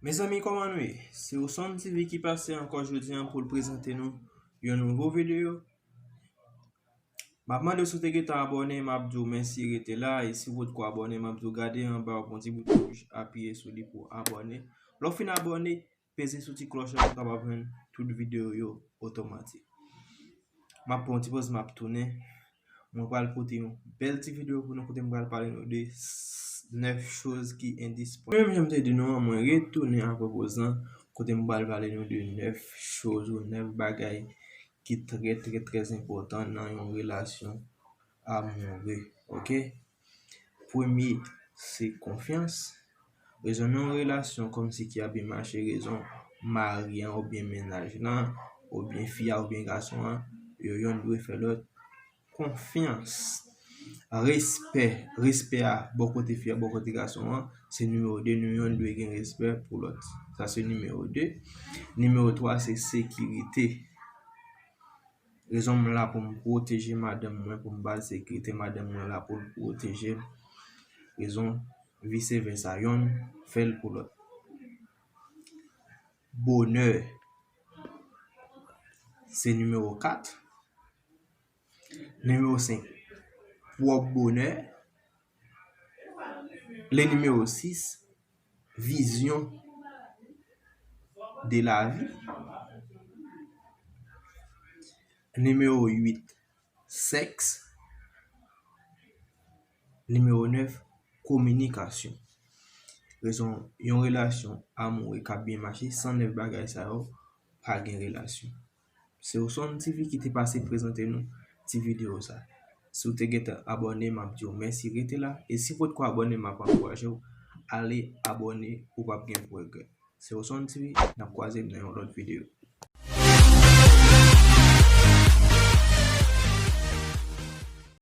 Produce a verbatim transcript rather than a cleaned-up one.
Mezanmi, kòman nou ye? Se Osonn T V ki pase ankò jodi a pou l prezante nou yon nouvo videyo. M ap mande w si w te gentan abòne, m ap di w mèsi, rete la. E si w potko abòne, m ap di w gade anba, w ap wè yon ti bouton wouj, apiye sou li pou w abòne. Lè w fin abòne, peze sou ti klòch la pou w kapab jwenn tout videyo yo otomatik. M ap pran yon ti poz, m ap tounen. Mwen pral pote yon bèl ti videyo pou nou kote m pral pale nou de s- nèf choz ki endisponib. Menm jan m te di nou an, mwen retounen apre poz lan kote m pral pale nou de nèf choz ou nèf bagay ki trè, trè, trè enpòtan nan yon relasyon amoure. Oke? Premye, se konfyans. Rezon nan yon relasyon kòmsi ki ap byen mache, rezon mari an oubyen mennaj lan, oubyen fi a oubyen gason an, yo yonn dwe fè lòt konfyans. Respè, respè a bò kote fi a, bò kote gason an, se nimewo de, nou yonn dwe gen respè pou lòt. Sa se nimewo de. Nimewo twa, se sekirite. Rezon m la pou m pwoteje madanm mwen, pou m ba l sekirite, madanm mwen la pou l pwoteje m. Rezon vise vèsa, yonn fè l pou lòt. Bonè, se nimewo kat. Nimewo senk, pwòp bonè. Le nimewo sis, vizyon de la vi. Nimewo uit, sèks. Nimewo nèf, kominikasyon. Rezon yon relasyon amoure k ap byen mache, san nèf bagay sa yo, pa gen relasyon. Se Osonn T V ki te pase prezante nou ti videyo sa. Si w te gentan abòne, m ap di w mèsi, rete la. E si w potko abòne, m ap ankouraje w ale abòne, ou p ap gen regrè. Se Osonn T V, n ap kwaze nan yon lòt videyo.